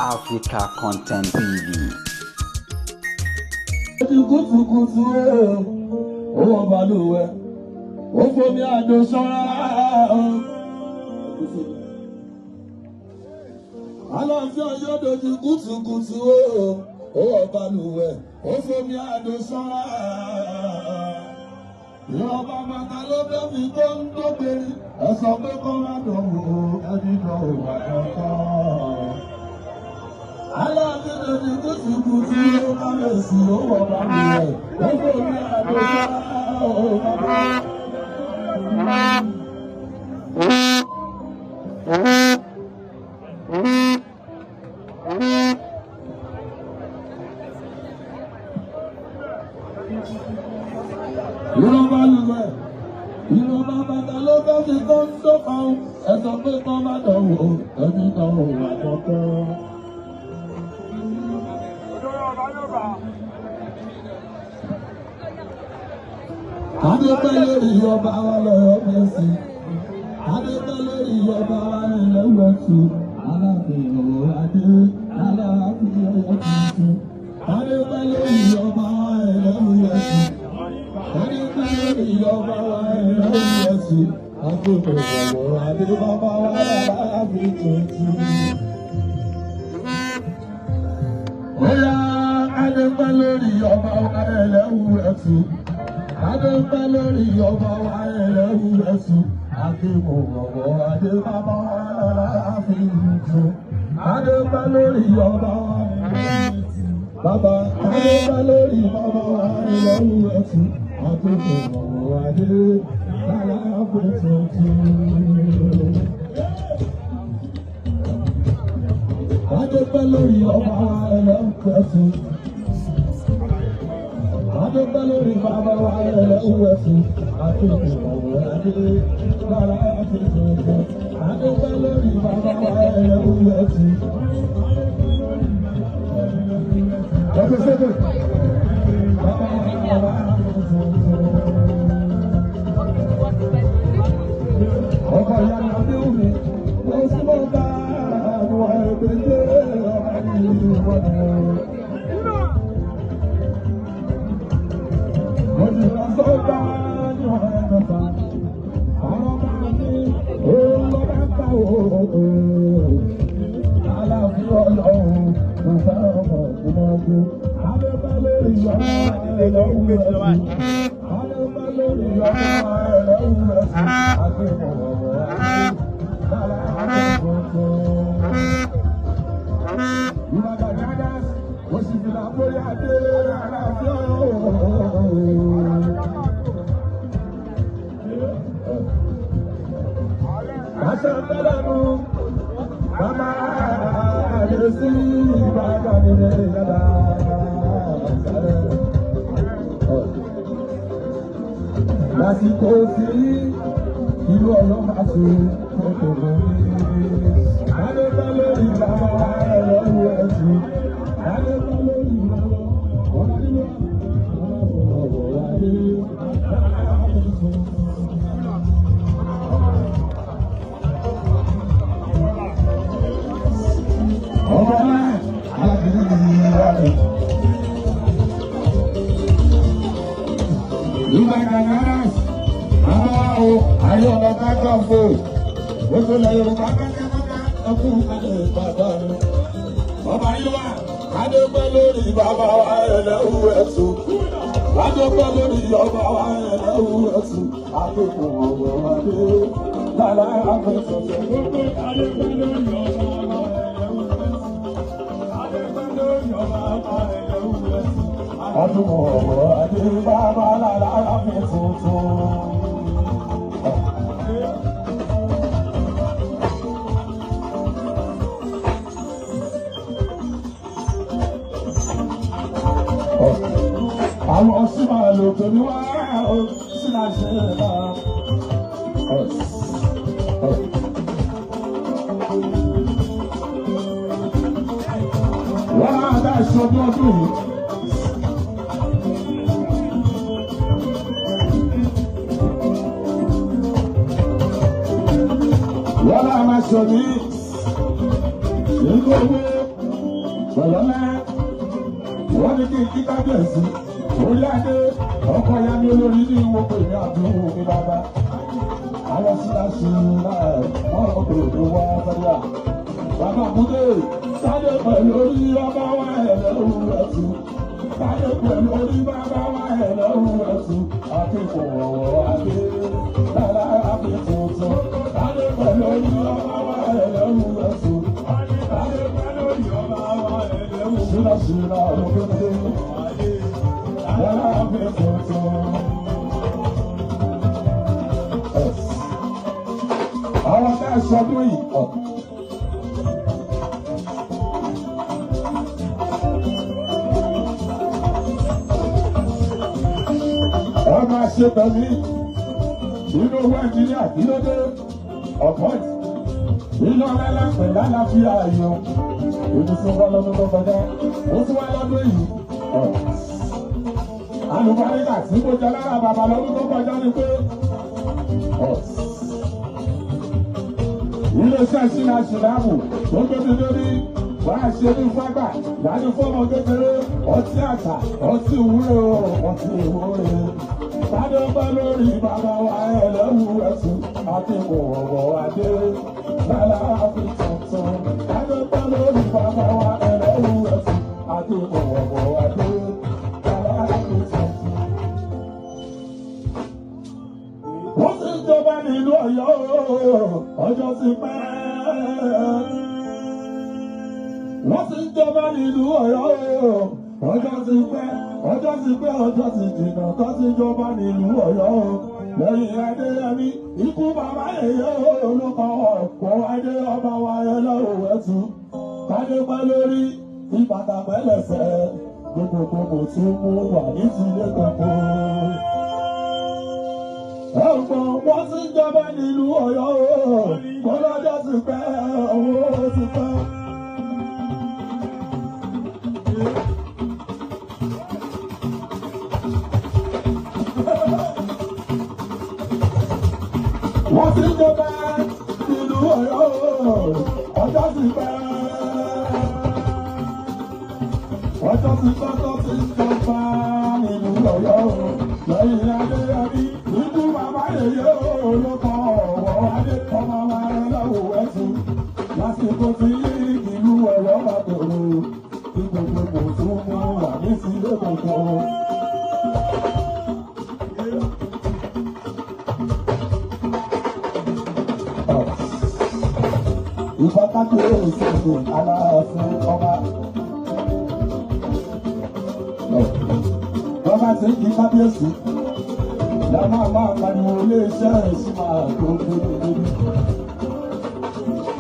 Africa Content TV. Kùtùkùtù owó balùwẹ̀ ó fomi àdó ṣọ́ra. Aláàfin Ọ̀yọ́ dojú kùtùkùtù owó balùwẹ̀ ó fomi àdó ṣọ́ra. Ìrọ̀bà bàtà ló fẹ́ fi tó ń dóbèrè ẹ sọ pé kó má dọ̀wọ́ ẹni dọ̀wọ́ àkọ́kọ́. Aláàfin dojú kùtùkùtù ó kábíyèsí owó balùwẹ̀ ó fomi àdó ṣọ́ra. Ìrọ̀bà lùwẹ̀, ìrọ̀bà bàtà ló fẹ́ fi tó ń dọ́kọ̀ ẹ sọ pé kó má dọ̀wọ́ ẹni dọ̀wọ́ àkọ́kọ́. Adépẹ́ lórí ọba wa lọ́yọ́ mẹ́sì. Adépẹ́ lórí ọba wa lẹ́wẹ̀tù. Aláàfin ọ̀rọ̀ adé, aláàfin ọ̀yọ́ tuntun. Adépẹ́ lórí ọba wa lẹ́wẹ̀tù. Adépẹ́ lórí ọba wa lẹ́wẹ̀tù. Adépẹ́ ọ̀rọ̀ adé bàbá wa láàfin tuntun. Óyá Adépẹ́ lórí ọba wa lẹ́wẹ̀tù. Adépẹ́ lórí ọba wa ẹlẹ́wù ẹ̀sùn, Akíkò ọ̀wọ́ adé bàbá wa láàfin tuntun. Adépẹ́ lórí ọba wa bàbá, Adépẹ́ lórí bàbá wa ẹlẹ́wù ẹ̀sùn, Akíkò ọ̀wọ́ adé láàfin tuntun. Adépẹ́ lórí ọba wa ẹlẹ́wù ẹ̀sùn. Adépẹ́ lórí bàbá wa ẹlẹ́wù ẹ̀sùn, àti ìmọ̀wé adé lára àti tuntun. Adépẹ́ lórí bàbá wa ẹlẹ́wù ẹ̀sùn. Ọkọ̀ sókè. Bàbá wa lára àti tuntun. Ọkọ̀ ìyá Adéwùmí, mo sì mọ̀ bá àwọn ẹgbẹ́ jẹ́ ọ̀rọ̀ ìwọ̀n. Lásìkò sí ìlú ọlọ́mà tó kòkòrò Adépẹ́ lórí bàbá wa ẹlẹ́wù ẹ̀sùn. Adépẹ́ lórí bàbá ọ̀rọ̀ nínú ọ̀rọ̀ adé. Ọba alábìrin ni wà lọ. Ìgbà kàkàrà bàbá o, ayé ọ̀nà kákàfò. Gbogbo ilẹ̀ Yorùbá pátápátá ọkùn kalẹ̀ bàbá mi. Ọba Yíwá, Adépẹ́ lórí bàbá wa ẹlẹ́wù ẹ̀sùn. Adépẹ́ lórí ọba wa ẹlẹ́wù ẹ̀sùn. Adépẹ́ ọ̀wọ̀ adé lálá àfẹsọ̀tẹ̀. Gbogbo Adépẹ́ lórí ọba wa ẹlẹ́wù ẹ̀sùn. Adépẹ́ lórí ọba wa ẹlẹ́wù ẹ̀sùn. Adúmọ̀ ọ̀wọ̀ adé bàbá lálá àfẹsọ̀tẹ̀. Àwọn ọ̀sùn máa lò tó ní wá ó sì máa ṣe é bá. Wọ́n máa dá ìṣojú ọdún yìí. Wọ́n máa máa sọ ní nínú owó. Bọ̀lọ́lá wọ́n ní kí n kí kábíyèsí orí adé ọkọ̀ ya ní olórí ní ìwọ pè ní àdúgbò ní bàbá. Àwọn síláṣí náà wọ́n kò ní wá sọ́dọ̀. Bàbá Kúndé sáré pẹ̀lú orí ọba wa ẹ̀lẹ́rú ẹ̀tù. Sáré pẹ̀lú orí bàbá wa ẹ̀lẹ́rú ẹ̀tù. Àfikún ọ̀wọ́ adé lára àfikún tuntun. Sáré pẹ̀lú orí ọba wa ẹ̀lẹ́rú ẹ̀tù. Sáré pẹ̀lú orí ọba wa ẹ̀lẹ́rú ẹ̀tù. Sílá lókè lára àfikún tuntun. Àwọn tá a sọdún yìí ọ̀. Ọmọ àṣepẹ̀mí inú owó ẹnjìníà kí ló dé ọ̀pọ̀t inú ọlọ́lá pẹ̀lú àlàáfíà ayọ̀ èmi tún wá lọ́dún tó kọjá ó tún wá lọ́dún yìí ọ̀. Alùpàríkà tí mo jẹ lára bàbá lọ́dún tó kọjá ni pé ọ̀. Iléeṣẹ́ ṣínà ṣìláàmù tó gbé mi lórí wà á ṣe ní fágbà láti fọ́mọ kékeré ọtí àṣà ọtí ìwúre ọtí ìwúre. Sáré ọba lórí bàbá wa ẹlẹ́wù ẹ̀sùn àti ìwọ̀wọ̀ adé lálá àfi tuntun. Sáré ọba lórí bàbá wa ẹlẹ́wù ẹ̀sùn àti ìwọ̀wọ̀ adé lálá àfi tuntun. Wọ́n ti jọba nílùú Ọ̀yọ́ ọjọ́ ti pẹ́. Wọ́n ti jọba nílùú Ọ̀yọ́ ọjọ́ ti pẹ́, ọjọ́ ti pẹ́, ọjọ́ ti jìnnà tó ti jọba nílùú Ọ̀yọ́. Lẹ́yìn Adéyẹmí, ikú bàbá yèyé olùkọ́ ọ̀pọ̀ adé ọba wa ẹlọ́run ẹ̀tù. Kádé pẹ́ lórí ìbàdàn pẹ́lẹ́sẹ̀, gbogbogbò tún mú wà ní tilé gbogbo. Ọ̀gbọ̀n wọ́n ti jọba nílùú Ọ̀yọ́ kọ́lọ́jọ́ ti pẹ́, owó ti pẹ́. Wọ́n ti jọba nílùú Ọ̀yọ́ ọjọ́ ti pẹ́. Ọjọ́ ti pẹ́ tó ti jọba nílùú Ọ̀yọ́ lẹ́yìn Adéyẹmí. Ikú bàbá yèyé olóko ọ̀wọ́ adé ọmọ wa ẹlẹ́wò ẹ̀tù. Lásìkò tí ìlú Ọ̀yọ́ bá tòrò, kí gbogbo kò tún mú wà ní sílé gbogbo. Ìfọ̀kájú èsì aláàfin ọba. Bọ́lá ti ń kí kábíyèsí. Lọ́mọ máa pariwo iléeṣẹ́ ìṣúná tó gbogbo.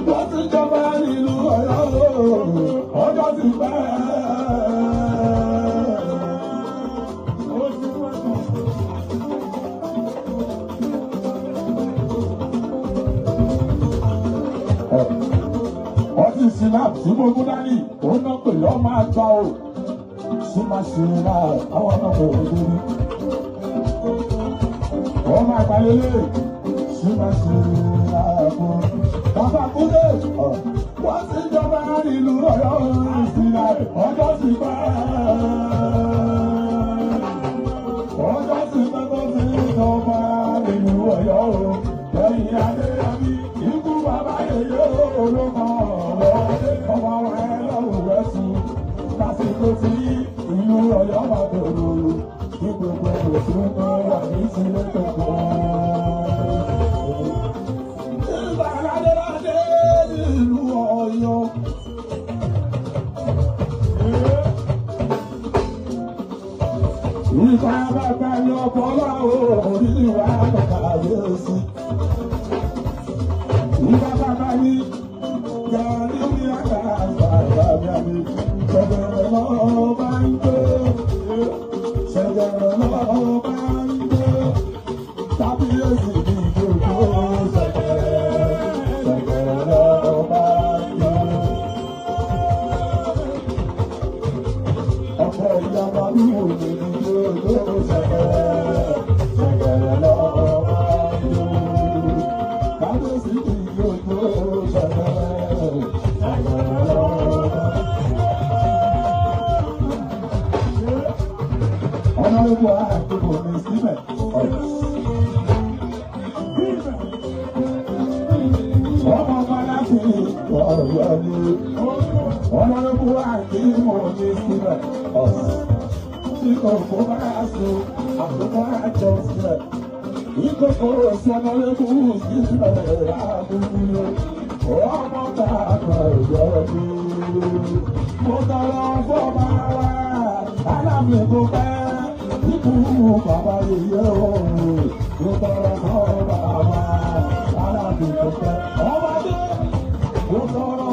Wọ́n ti jọba nílùú Ọ̀yọ́ ọjọ́ ti pẹ́. Ọtí sinap tí mo mú dání, òun náà pè lọ́ máa gbà ó. Súnmọ́ àwọn ọmọ òun lórí. Wọ́n máa gbalélé símáṣíláàbò. Bàbá Kúndé wọ́n ti jọba nílùú Ọ̀yọ́ ìsìlá ọjọ́ ti pẹ́. Ọjọ́ ti pẹ́ tó ti jọba nílùú Ọ̀yọ́ lẹ́yìn Adéyẹmí ikú bàbá yèyé olóko ọ̀wọ́ ọba ẹlọ́run ẹ̀sùn. Lásìkò tí ìlú Ọ̀yọ́ máa tòrò kí gbogbo òṣùnú wà ní sílé tó kọ́. Ìgbà ládéládé nílùú Ọ̀yọ́. Ìgbà bàbá ní ọpọlọ orí wa kàkàyèsí. Ìgbà bàbá ní gàrí ní àgbà bàbá mi. Ṣẹ̀gẹ̀rẹ̀ lọ́ọ́ bá ń gbé. Ṣẹ̀gẹ̀rẹ̀ lọ́ọ́ bá ń gbé. Kábíyèsí ní ìjókòó ṣẹ̀gẹ̀rẹ̀. Ṣẹ̀gẹ̀rẹ̀ lọ́ọ́ bá ń gbé. Ọ̀pọ̀ ìyàwó mi ò lè ní ìjókòó ṣẹ̀gẹ̀rẹ̀. Ṣẹ̀gẹ̀rẹ̀ lọ́ọ́ bá ń gbé. Kábíyèsí ní ìjókòó ṣẹ̀gẹ̀rẹ̀. Ṣẹ̀gẹ̀rẹ̀ lọ́ọ́ bá ń gbé. Ọlọ́run àdúgbò mi síbẹ̀. Ọmọ ọmọ láti ọ̀yọ́ ni. Ọlọ́run àdúgbò mi síbẹ̀. Ìkòkò bá sùn, àkókò àjọ sílẹ̀. Ìkòkò sọmọlẹ́kùn sílẹ̀ àbúrò. Ọmọ bàbá ọ̀yọ́ ni. Mo tọrọ fọ́ba wa, aláàfin kò pẹ́. Ikú bàbá yèyé òun. Mo tọrọ fọ́ba wa, aláàfin kò pẹ́. Ọmọdé, mo tọrọ